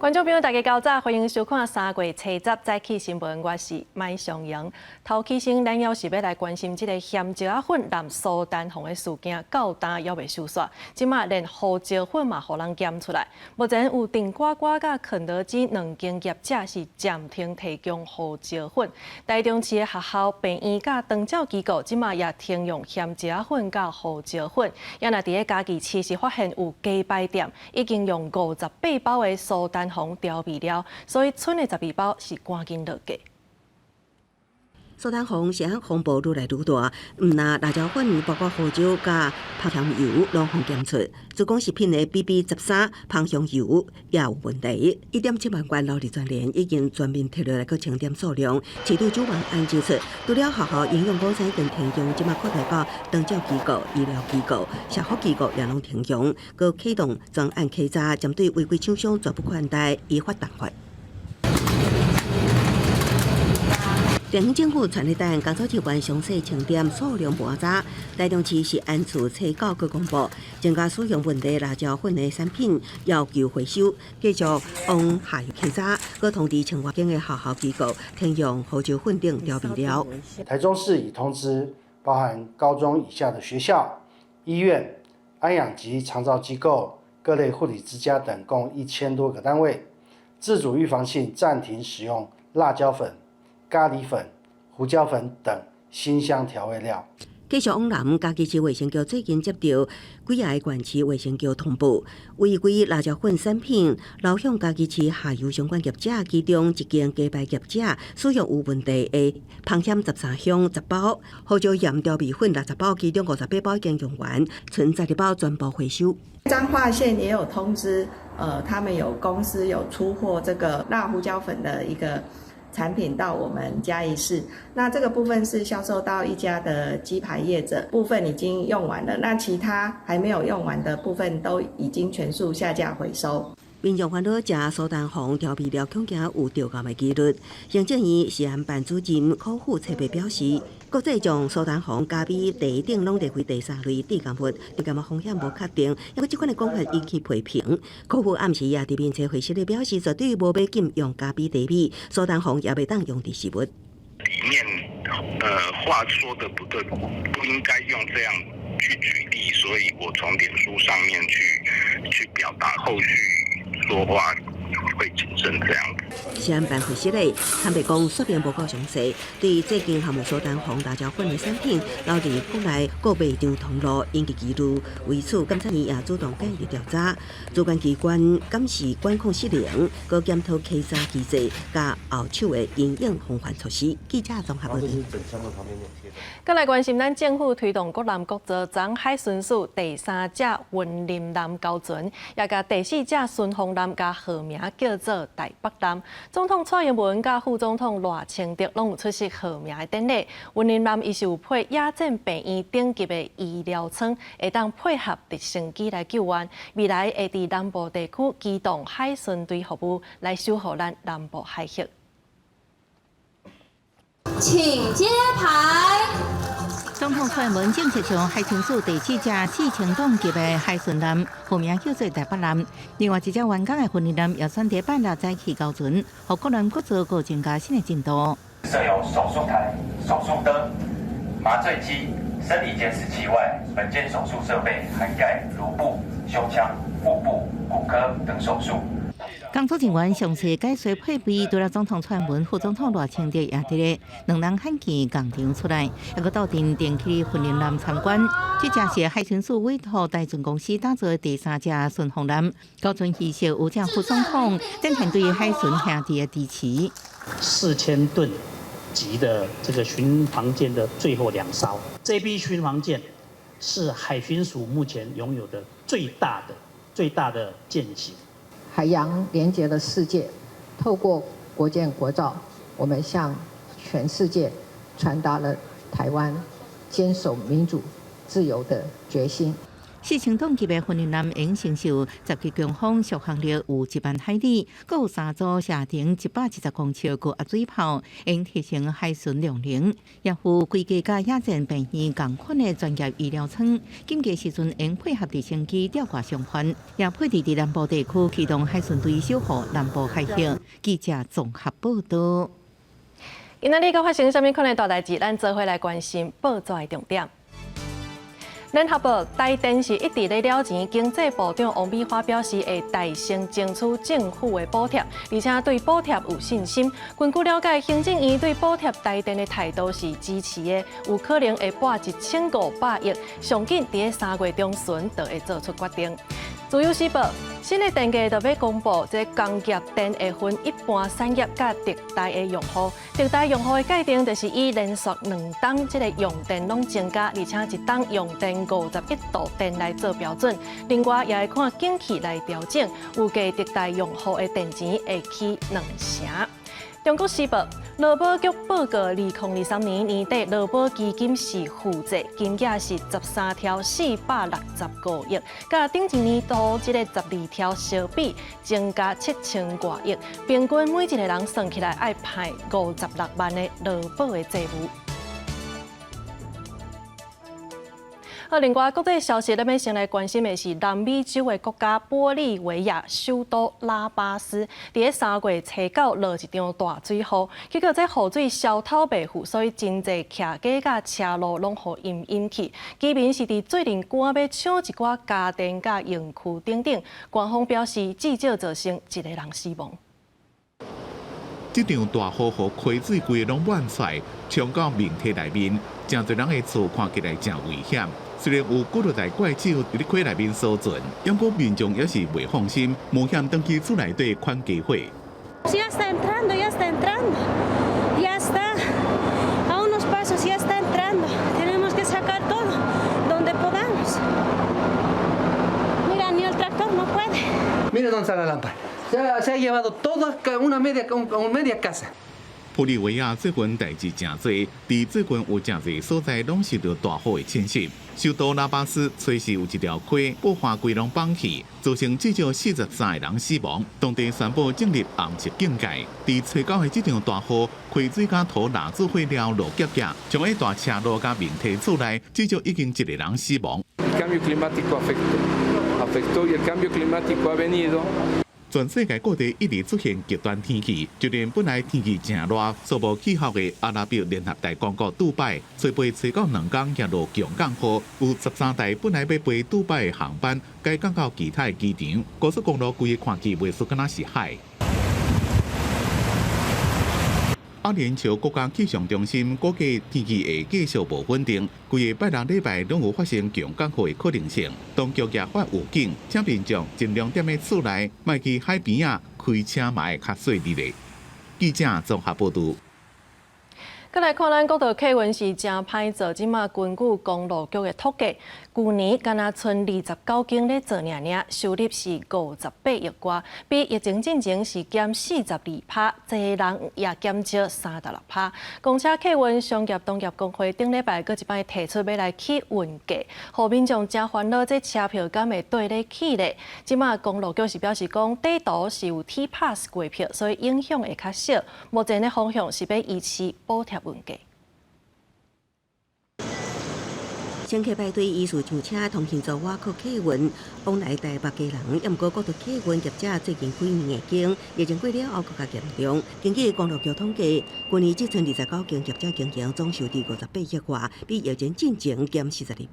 觀眾朋友，大家較早，歡迎收看3月初十早起新聞，我是麥尚陽。頭起先，咱猶是欲來關心這個鹹椒仔粉濫蘇丹紅的事件，到今猶未收煞。這馬連胡椒粉嘛，予人檢出來。目前有頂呱呱佮肯德基兩間業者是暫停提供胡椒粉。台中市的學校、病院佮長照機構，這馬也停用鹹椒仔粉佮胡椒粉。也若佇咧嘉義市是發現有雞排店已經用58包的蘇丹紅調味料，所以賰的12包是趕緊落架。蘇丹紅食安風暴愈來愈大，毋但辣椒粉，包括胡椒佮芳香油攏予檢出。主攻食品的 BB 13芳香油也有問題。1.7萬元勞力專員已經全面提落來，閣清點數量。市長蔣萬安指出，除了學校營養午餐等停用，這馬擴大到長照機構、醫療機構、社福機構也攏停用，閣啟動專案稽查，針對違規廠商全部款待，依法重罰。地方政府傳日等工作人員詳細清點數量盤查，台中市食安處初九閣公布，增加使用問題辣椒粉的產品要求回收，繼續往下游稽查，閣通知千外間的學校機構停用胡椒粉等調味料。台中市已通知包含高中以下的學校、醫院、安養及長照機構、各類護理之家等共1000多個單位，自主預防性暫停使用辣椒粉、咖喱粉、胡椒粉等辛香調味料。繼續往南，嘉義市衛生局最近接到幾个縣市衛生局通報，違規辣椒粉產品流向嘉義市下游相關業者，其中一間雞排業者使用有問題的芳香13香十包，胡椒鹽調味粉60包，其中58包已經用完，賰12包全部回收。彰化縣也有通知，他們有公司有出貨這個辣胡椒粉的一個產品到我們嘉義市，那這個部分是銷售到一家的雞排業者，部分已經用完了，那其他還沒有用完的部分都已經全數下架回收。民眾煩惱食蘇丹紅調味料，恐驚有著癌的機率。行政院食安辦主任柯富特別表示，國際將蘇丹紅加米第等攏列為第三類致癌物，致癌風險無確定，不過這款的講法引起批評。柯富暗時也佇面冊會時咧表示，絕對無欲禁用加米茶米，蘇丹紅也袂當用佇食物。裡面，話說的不對，不應該用這樣去舉例，所以我從臉書上面去表達，後續說話會謹慎這樣子。食安辦回釋咧，坦白講說明無夠詳細，對這間含有蘇丹紅辣椒粉的產品，流佇國內各賣場通路引起疑慮，為此監察院也主動介入調查，主管機關監視管控失靈，閣檢討稽查機制，佮後手的因應防範措施。記者綜合報導。閣來關心咱政府推動國艦國造，昨海巡署第三隻雲林艦交船，也共第四隻順風艦共號名叫做台北艦。總統蔡英文佮副總統賴清德攏有出席號名的典禮。雲林艦伊是有配野戰病院等級的醫療艙，會當配合直升機來救援。未來會佇南部地區機動海巡隊服務，來守護咱南部海域。請揭牌。總統蔡英文正式將海巡署第四隻4000噸級的海巡艦，號名叫做台北艦。另外一隻完工的雲林艦也選佇拜六早起交船，予國艦國造閣增加新的進度。設有手術台、手術燈、麻醉機、生理監視器外，本件手術設備涵蓋顱部、胸腔、腹部、骨科等手術。工作人員詳細解說配備，除了總統蔡英文、副總統賴清德也佇咧，兩人罕見仝場出來，猶閣鬥陣登去雲林艦參觀。這隻是海巡署委託台船公司打造的第三隻順風艦，交船儀式有請副總統展現對海巡兄弟的支持。4000噸級的這個巡防艦的最後兩艘，這批巡防艦是海巡署目前擁有的最大的艦型。海洋連接了世界，透過國艦國造，我們向全世界傳達了台灣堅守民主自由的決心。4000噸級的訓練艦會承受10級強風，續航力有1萬海里，閣有三組射程110公尺高壓水炮，會提升海巡量能。也有規格佮野戰病院仝款的專業醫療艙，緊急時陣會配合直升機吊掛傷患，也配置佇南部地區啟動海巡隊守護南部海域。記者綜合報道。今仔日閣發生啥物款的大代誌？咱做伙來關心報紙的重點。聯合報，台電是一直咧了錢，經濟部長王美花表示會代先爭取政府的補貼，而且對補貼有信心。根據了解，行政院對補貼台電的態度是支持的，有可能會撥1500億，上緊佇3月中旬就會做出決定。自由時報，新的電價就欲公布，這工業電會分一般產業佮特大的用戶。特大用戶的界定就是以連續2冬這个用電攏增加，而且一冬用電51度電來做標準。另外也會看景氣來調整，預計特大用戶的電錢會起2成。中國時報，勞保局報告，2023年年底勞保基金是負債，金額是13兆465億，佮頂一年度這个12兆相比，增加7000外億，平均每一個人算起來愛還56萬的勞保的債務。好，另外國際消息，咱欲先來關心的是南美洲的國家玻利維亞首都拉巴斯，佇咧3月初9落一場大水雨，結果這雨水消透袂赴，所以真濟徛家佮車路攏予淹淹去。居民是佇最近趕欲搶一寡家電佮用具等等，官方表示至少造成一個人死亡。這場大雨予溪水規个攏滿出來，衝到民宅內面，誠濟人的厝看起來誠危險。雖然有幾落台怪手佇咧溪內面搜尋，毋過民眾也是袂放心，冒險轉去厝內底看家伙。 Ya está entrando, ya está entrando, ya está a unos pasos, ya está entrando. Tenemos que sacar todo donde podamos. Mira, ni el tractor no puede. Mira dónde está la lámpara. Se ha llevado toda una media casa. 玻利維亞最近代誌誠濟，佇最近有誠濟所在攏受著大雨的侵襲。首都拉巴斯隨時有一條溪，把花規攏綁去，造成至少43個人死亡。當地宣布進入紅色警戒。佇初九的這場大雨，溪水佮土抐做伙了落夾夾，將一大車路佮民宅厝內，至少已經一個人死亡。 El cambio climático afectó, afectó y el cambio climático ha venido. 全世界各地一直出現極端天氣，就連本來天氣誠熱、素無氣候的阿拉伯聯合大公國杜拜，初八初九兩工也落強降雨，有13台本來欲飛杜拜的航班改降到其他的機場，高速公路規个看起袂輸敢若是海。阿聯酋國家氣象中心估計天氣會繼續無穩定，規個拜六禮拜攏有發生強降雨的可能性。當局也發預警，請民眾盡量踮佇厝內，莫去海邊仔，開車嘛會較細膩咧。記者綜合報導。閣來看咱國道客運是誠歹做，這馬根據公路局的統計，舊年敢若賰29間咧做爾爾，收入是58億外，比疫情進前是減42%，坐人也減少36%。公車客運商業同業公會頂禮拜閣一擺提出欲來起運價，予民眾誠煩惱，這車票敢會綴咧起咧？這馬公路局是表示講，短途是有 T Pass 過票，所以影響會較少。目前的方向是欲維持補貼運價。乘客排隊依序上車，通行做外口客運往來台北基隆，也毋過國道客運業者最近幾年的經疫情過了後閣較嚴重。根據公路局統計，舊年這賰29間業者經營總收入58億外，比疫情進前減42%，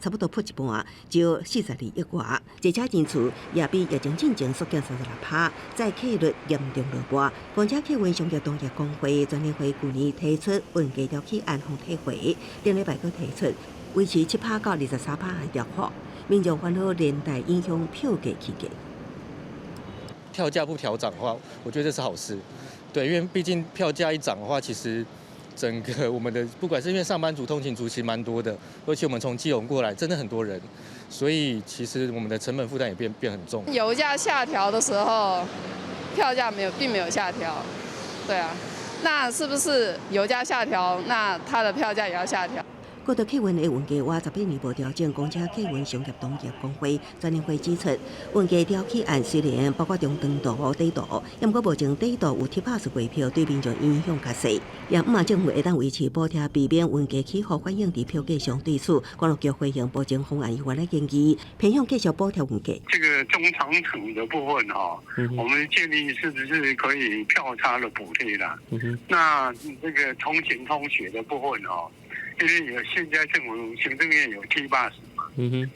差不多破一半，少42億外。坐車人次也比疫情進前縮減36%，載客率嚴重落坡。公車客運商業同業公會全聯會舊年提出運價調起案予退回，頂禮拜閣提出維持7%到23%的調幅，民眾煩惱連帶影響票價起價。票價不調漲的話，我覺得這是好事。對，因為畢竟票價一漲的話，其實整個我們的不管是因為上班族、通勤族其實蠻多的，而且我們從基隆過來，真的很多人，所以其實我們的成本負擔也變很重。油價下調的時候，票價沒有並沒有下調，對啊，那是不是油價下調，那它的票價也要下調？過渡客運的運價倚18年無調整，公車客運商業同業公會全聯會指出，運價調起案雖然包括中長途、短途，毋過目前短途有 T Bus 月票，對民眾影響較細。也毋政府會當維持補貼，避免運價起伏反映佇票價上。對此，公路局回應補正方案有關的建議，偏向繼續補貼運價。這個中長途的部分哈，我們建議是不是可以票差的補貼啦？那這個通勤通學的部分哦，因為有現在政府行政院有 T bus 嘛，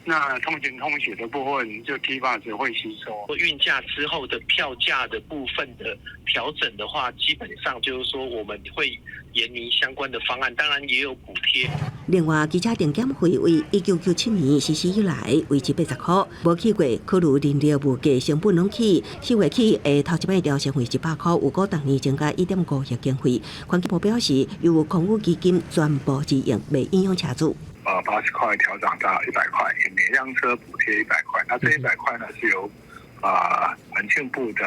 那通勤通學的部分就 T bus 會吸收。運價之後的票價的部分的調整的話，基本上就是說我們會研擬相關的方案，當然也有補貼。另外，機車定減費為1997年實施以來維持80箍，無起過，考慮燃料物價成本攏起，4月起會頭一擺調升為100箍，預估逐年增加1.5億經費。環境部表示，由空污基金全部支應，袂影響車主。 80塊調漲到100塊，每輛車補貼一百塊。那這一百塊呢，是由啊環境部的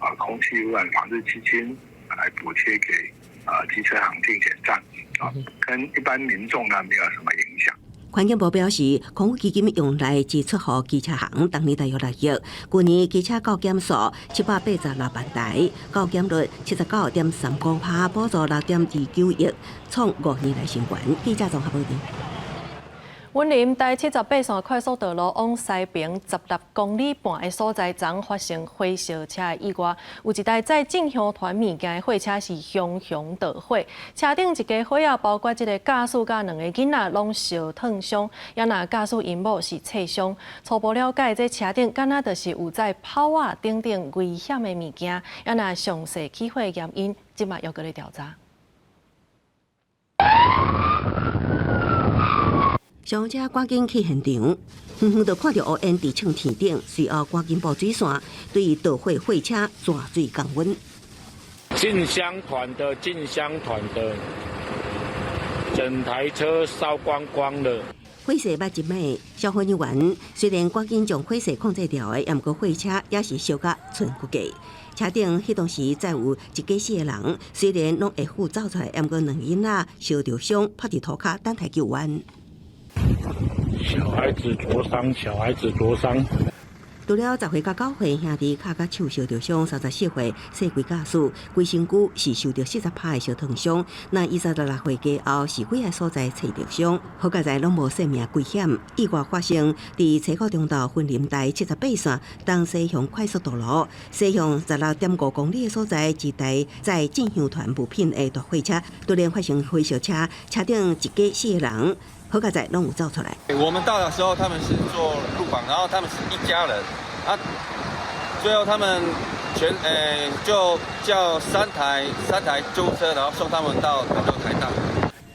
啊空氣污染防治基金來補貼給啊機車行定檢站，啊，跟一般民眾呢沒有什麼影響。環境部表示，空污基金用來支出予機車行，逐年大約6億。去年機車購減數786萬台，購減率79.35%，補助6.29億，創5年來新高。記者綜合報道。雲林台78線快速道路往西平16公里半的所在，昨發生火燒車的意外，有一台載進香團物件的貨車是熊熊著火，車頂一家伙仔，包括這個駕駛佮兩個囡仔，攏燒燙傷，也若駕駛𪜶某是切傷。初步了解，這車頂敢若就是有載炮仔等等危險的物件，也若詳細起火原因，這馬猶閣咧調查。消防車趕緊去現場，遠遠就看著烏煙直衝天頂，隨後趕緊布水線對著火貨車泉水降溫。進香團的進香團的，整台車燒光光了。火勢捌一暝，消防人員雖然趕緊將火勢控制牢的，毋過貨車也是燒甲賰骨架。車頂彼當時載有一家四個人，雖然攏會赴走出來，毋過兩囡仔燒著傷，趴佇塗跤等待救援。小孩子灼傷，小孩子灼傷。除了10歲佮9歲兄弟跤佮手燒著傷，34歲細規駕駛規身軀是受著40%的燒燙傷，那26歲家後是幾个所在切著傷，好佳哉攏無性命危險。意外發生佇初五中晝雲林台78線東西向快速道路西向16.5公里的所在，一台載進香團物品的大貨車突然發生火燒車，車頂一家四個人。好佳哉攏有走出來。我們到的時候，他們是做路訪，然後他們是一家人啊。最後他們全就叫三台救護車，然後送他們到台大。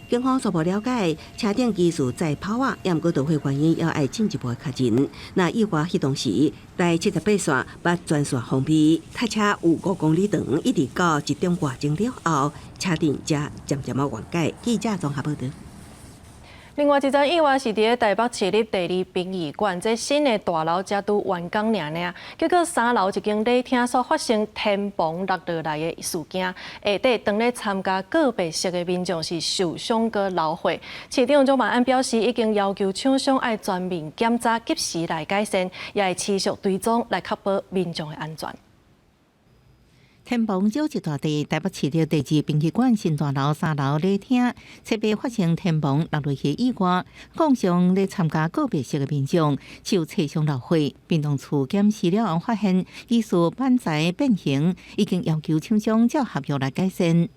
警方初步了解，車頂其實載炮仔，也毋過著火原因猶愛進一步確認。那意外彼當時，台78線捌全線封閉，塞車有5公里長，一直到1點外鐘了後，車陣才漸漸仔緩解。記者綜合報道。另外一則意外是佇咧台北市立第二殯儀館，這新的大樓才拄完工爾爾，結果3樓一間禮廳所發生天棚落落來的事件，下底當咧參加告別式的民眾是受傷閣流血。市長蔣萬安表示，已經要求廠商愛全面檢查，及時來改善，也會持續追蹤來確保民眾的安全。天棚少一大地，台北市立第二殯儀館新大樓3樓禮廳，七八發生天棚落落去意外，講上咧參加告別式的民眾受切傷流血，殯葬處檢視了後發現疑似板材變形，已經要求廠商照合約來改善。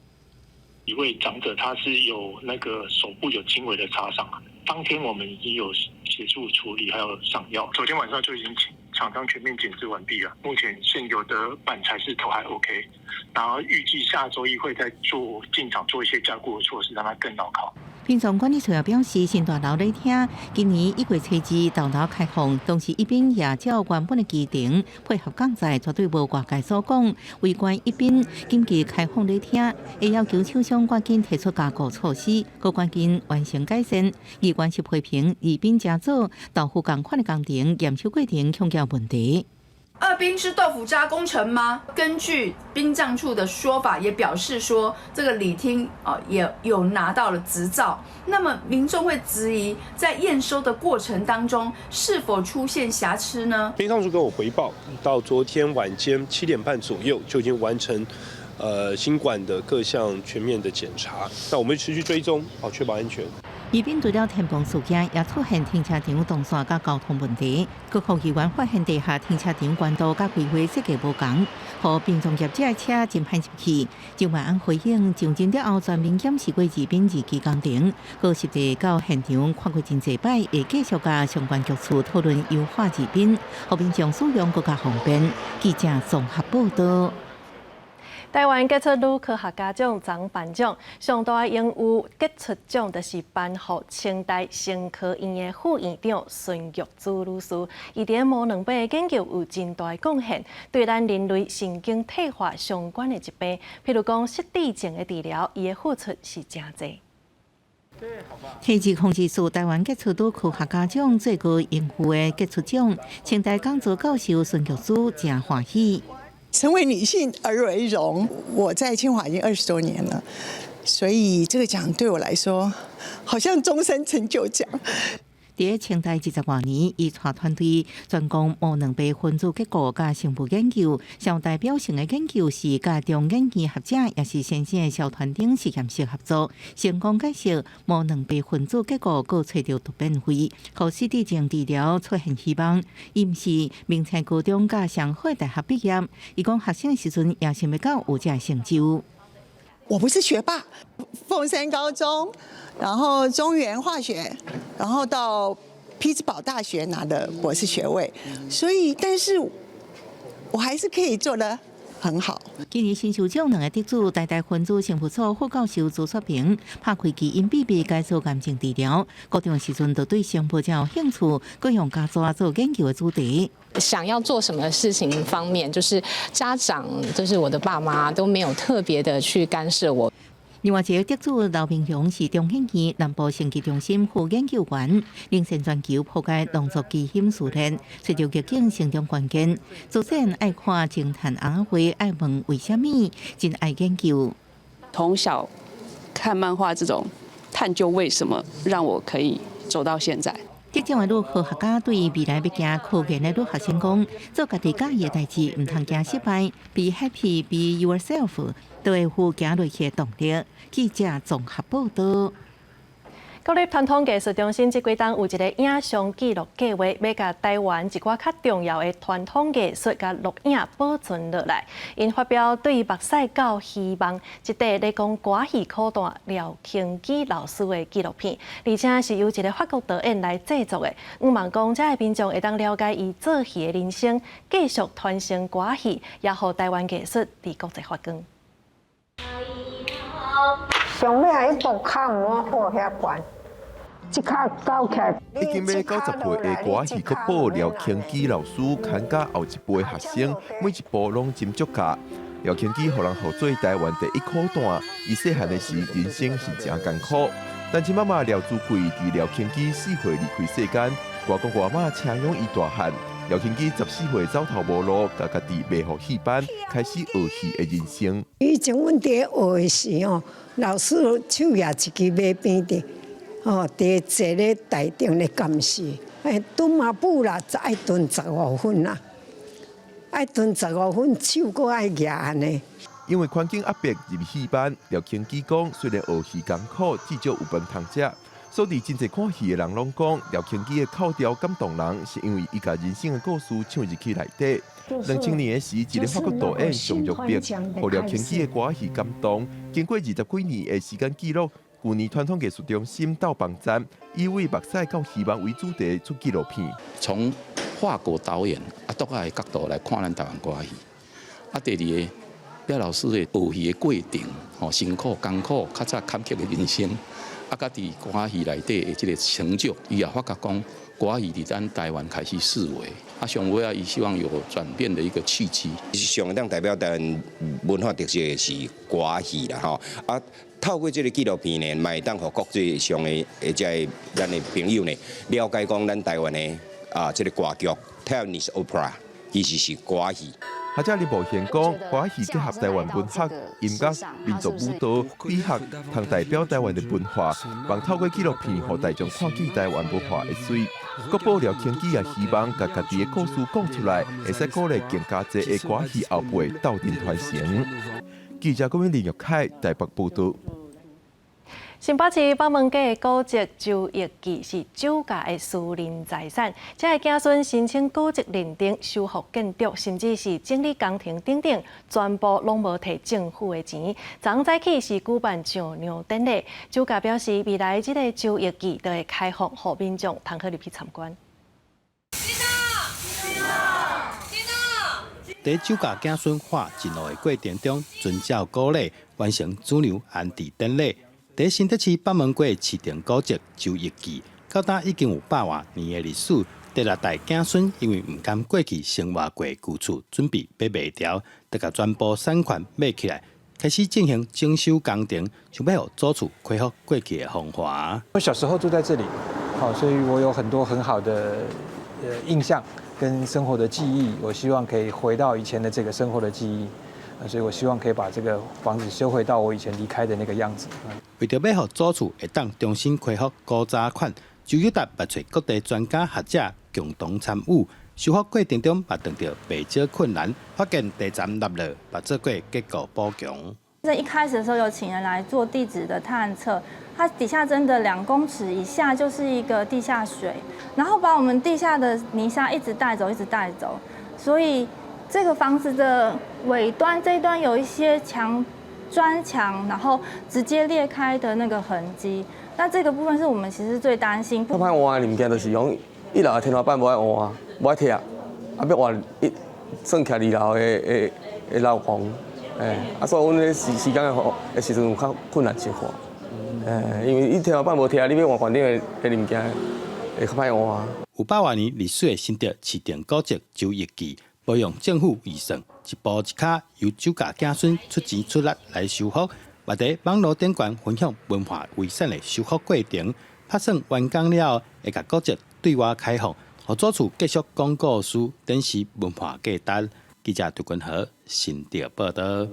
一位長者，他是有那個手部有輕微的擦傷，當天我們已經有協助處理，還有上藥。昨天晚上就已經請廠商全面檢視完畢了，目前現有的板材是都還 OK，然後預計下週一會再做進場做一些加固的措施，讓它更牢靠。殯葬管理處也表示，新大樓禮廳今年1月初2投樓開放，同時一邊也照原本的規定配合鋼材，絕對無外界所講違規一邊緊急開放禮廳，會要求廠商趕緊提出加固措施，閣趕緊完成改善。議員是批評二殯這做豆腐仝款的工程驗收過程恐有問題。二殯是豆腐渣工程嗎？根據殯葬處的說法，也表示說這個禮廳哦也有拿到了執照。那麼民眾會質疑，在驗收的過程當中是否出現瑕疵呢？殯葬處跟我回報，到昨天晚間7點半左右就已經完成，新館的各項全面的檢查。那我們持續追蹤，好確保安全。宜賓除了天崩事件，也出現停車場動線佮交通問題。局方議員發現地下停車場管道佮規劃設計無仝，予殯葬業者的車真歹入去。周萬安回應，上任了後全面檢視過宜賓二期工程，閣實地到現場看過真濟擺，會繼續佮相關局處討論優化宜賓，予民眾使用閣較方便。記者綜合報道。台灣傑出女科學家獎昨頒獎，上大的榮譽傑出獎就是頒予清大生科院的副院長孫玉珠女士。伊佇魔囊病的研究有真大的貢獻，對咱人類神經退化相關的疾病，譬如講失智症的治療，伊的付出是誠濟。體制控制術台灣傑出女科學家獎最高榮譽的傑出獎，清大講座教授孫玉珠誠歡喜。成為女性而為榮，我在清華已經20多年了，所以這個獎對我來說，好像終身成就獎。佇清大20外年，伊帶團隊專攻魔囊病分子結構佮生物研究，上代表性的研究是佮中研院學者，也是先進的蕭傳丁實驗室合作，成功解釋魔囊病分子結構，閣揣著突變位，予失智症治療出現希望。伊毋是明清高中佮上好大學畢業，伊講學生時陣也想欲到有這成就。我不是學霸，鳳山高中，然後中原化學，然後到匹茲堡大學拿的博士學位，所以，但是我還是可以做得很好。今年新秀獎兩个得主，台大分子生物所副教授朱雪平，拍開基因秘密解鎖癌症治療。高中時陣就對生物真有興趣，閣用家族做研究的主題。想要做什麼事情方面，就是家長，就是我的爸媽都沒有特別的去干涉我。另外一个得主劉明雄是中研院南部生技中心副研究員，領先全球破解農作基因序列，隨著逆境成長關鍵。自細愛看偵探尪仔畫，愛問為啥物，真愛研究。從小看漫畫這種探究為什麼，讓我可以走到現在。得獎的女科學家對未來欲行科研的女學生講：做家己佮意的代誌，毋通驚失敗，Be happy, be yourself，都會有行落去的動力。記者綜合報道。國立傳統藝術中心這幾冬有一个影像記錄計劃，欲共台灣一寡較重要的傳統藝術佮錄影保存落來。𪜶發表對目屎到希望，這塊咧講歌戲苦旦廖慶基老師的紀錄片，而且是由一个法國導演來製作的。向望講，遮的民眾會當了解伊做戲的人生，繼續傳承歌戲，也予台灣藝術佇國際發光。上尾啊，彼步跤毋好遐懸。這跤搞起來。已經欲90歲的歌戲國寶廖慶基老師，牽佮後一輩學生，每一步攏真足跤。廖慶基予人號做台灣第一苦旦，伊細漢的時，人生是誠艱苦。單親媽媽廖珠桂佇廖慶基4歲離開世間，外公外媽請養伊大漢。廖慶基14歲走投無路，共家己賣予戲班，開始學戲的人生。以前阮佇學的時吼，老師手舉一支馬鞭佇，吼，佇坐咧台頂咧監視，欸，蹲馬步啦，愛蹲15分啦，愛蹲十五分，手閣愛舉按呢。因為環境壓迫入戲班，廖慶基講，雖然學戲艱苦，至少有飯通食。所以真濟看戲的人攏講，廖慶基的口調感動人，是因為伊共人生的故事唱入去內底。2000年的時，一个法國導演上玉碧，予廖慶基的歌戲感動。經過20幾年的時間記錄，舊年傳統藝術中心鬥幫贊，以為目屎到希望為主題出紀錄片。從法國導演啊，獨愛的角度來看咱台灣歌戲。啊，第二个廖老師的學戲的過程，吼，辛苦艱苦，較早坎坷的人生。啊，佮佇歌戲內底的這个成就，伊也發覺講歌戲佇咱台灣開始式微，啊，上尾啊，伊希望有轉變的一個契機。上當代表台灣文化特色的是歌戲啦，吼啊，透過這个紀錄片呢，嘛會當予國際上的這个咱的朋友呢，了解講咱台灣的啊這个歌劇 Taiwanese Opera。其實是歌戲。學者林寶賢講，歌戲結合台灣文學、音樂、民族舞蹈、美學，通代表台灣的文化，望透過紀錄片，予大眾看見台灣文化的媠。國寶廖清基也希望共家己的故事講出來，會使鼓勵更加濟的歌戲後輩鬥陣傳承。記者郭敏林玉凱台北報導。新北市北門街的古蹟周奕記是周家的私人財產，這个子孫申請古蹟認定、修復建築，甚至是整理工程等等，全部攏無提政府的錢。昨早起是舉辦上娘典禮，周家表示未來這个周奕記就會開放予民眾通好入去參觀。佇周家子孫畫進路的過程中，遵照古禮完成主娘安置典禮。佇新竹市北門街市場古蹟周奕記，到今已經有百外年的歷史。第六代子孫因為毋甘過去生活過舊厝，準備欲賣掉，就共全部產權買起來，開始進行整修工程，想欲予祖厝恢復過去的風華。我小時候住在這裡，好，所以我有很多很好的印象跟生活的記憶。我希望可以回到以前的這個生活的記憶。所以我希望可以把這個房子修回到我以前離開的那個樣子。為著欲予祖厝會當重新恢復古早款，周友達嘛揣各地專家學者共同參與修復過程中，嘛碰著袂少困難，發現地層塌落，嘛做過結構補強。在一開始的時候，有請人來做地質的探測，它底下真的2公尺以下就是一個地下水，然後把我們地下的泥沙一直帶走，一直帶走，所以。這個房子的尾端這一端有一些牆磚牆，然後直接裂開的那個痕跡。那這個部分是我們其實最擔心。較歹換的物件就是講，一樓的天花板無愛換，無愛拆，啊欲換一算起來二樓的的的樓房，欸，啊所以阮咧時時間的的時陣有較困難一寡，欸，因為伊天花板無拆，你欲換懸頂的的物件會較歹換。有百外年歷史的新竹市定古蹟周奕記。無用政府預算，一步一跤由周家子孫出錢出力來修復，嘛佇網路頂懸分享文化遺產的修復過程。拍算完工了後，會共古蹟對外開放，予祖厝繼續講故事，展示文化價值。記者杜君和新竹報導。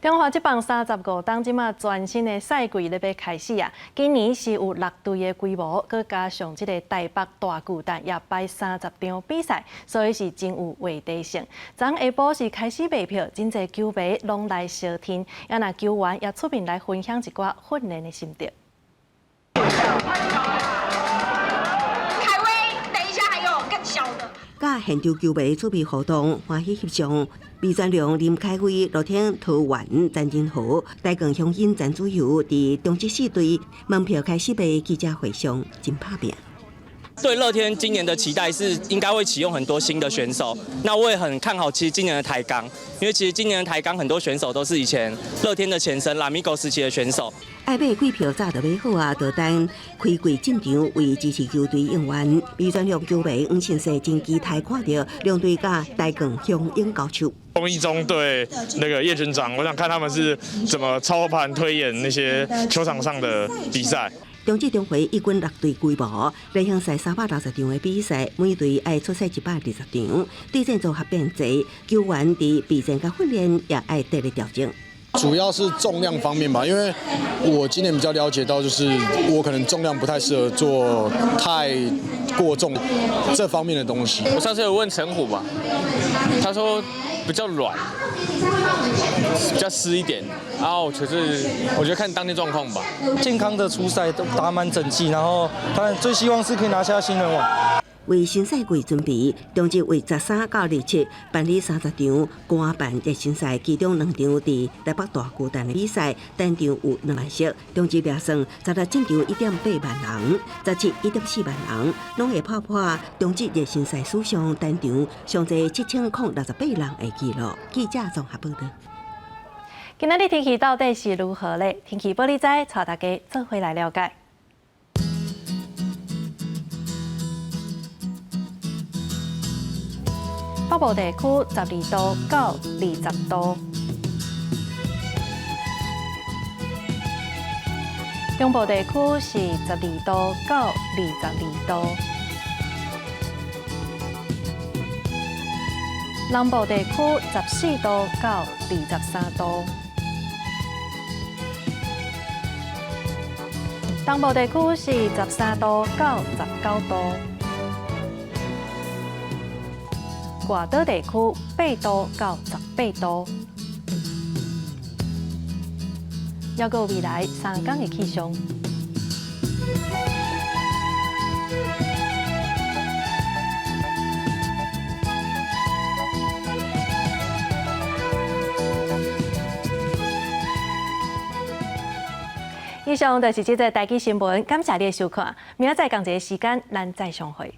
中華職棒35冬這馬全新的賽季咧欲開始啊！今年是有六隊的規模，閣加上這个台北大巨蛋也擺30場比賽，所以是真有話題性。昨下晡是開始賣票，真濟球迷攏來相挺，啊若球員也出面來分享一寡訓練的心得。凱威，等一下還有更小的。佮現場球迷趣味互動，歡喜翕相。李專良、林凱威、樂天桃園、陳仁豪、台鋼雄鷹陳子柔佇中職四隊門票開始賣記者會上真拍拚。對樂天今年的期待是應該會啟用很多新的選手，那我也很看好其實今年的台鋼，因為其實今年的台鋼很多選手都是以前樂天的前身拉米狗時期的選手。愛買季票早就買好啊，就等開季進場為支持球隊應援。李專良球迷黃信世真期待看著兩隊佮台鋼雄鷹交手。豐一中對那個葉軍長，我想看他們是怎麼操盤推演那些球場上的比賽。中職中華一軍六隊規模，例行賽360場的比賽，每隊愛出賽120場，對戰組合變濟，球員佇備戰佮訓練也愛特別調整。主要是重量方面吧，因為我今年比較了解到，就是我可能重量不太適合做太過重這方面的東西。我上次有問陳虎嘛，他說比較軟，比較濕一點，然後可是我覺得看當天狀況吧。健康的出賽都打滿整季，然後當然最希望是可以拿下新人王。為新賽季準備，中職為13到27辦理30場官辦熱身賽，其中兩場佇台北大巨蛋的比賽，單場有2萬席。中職驗算，16進場1.8萬人，17 1.4萬人，攏會破破中職熱身賽史上單場上濟7068人的紀錄。記者綜合報導。今仔日天氣到底是如何咧？天氣報你知，帶大家做伙來了解。北部地區12度到20度，中部地區是12度到22度。南部地區14度到23度，東部地區是13度到19度，外島地區8度到18度。猶閣有未來3工的氣象。以上就是這則台語新聞，感謝你的收看，明仔載仝一个時間，咱再相會。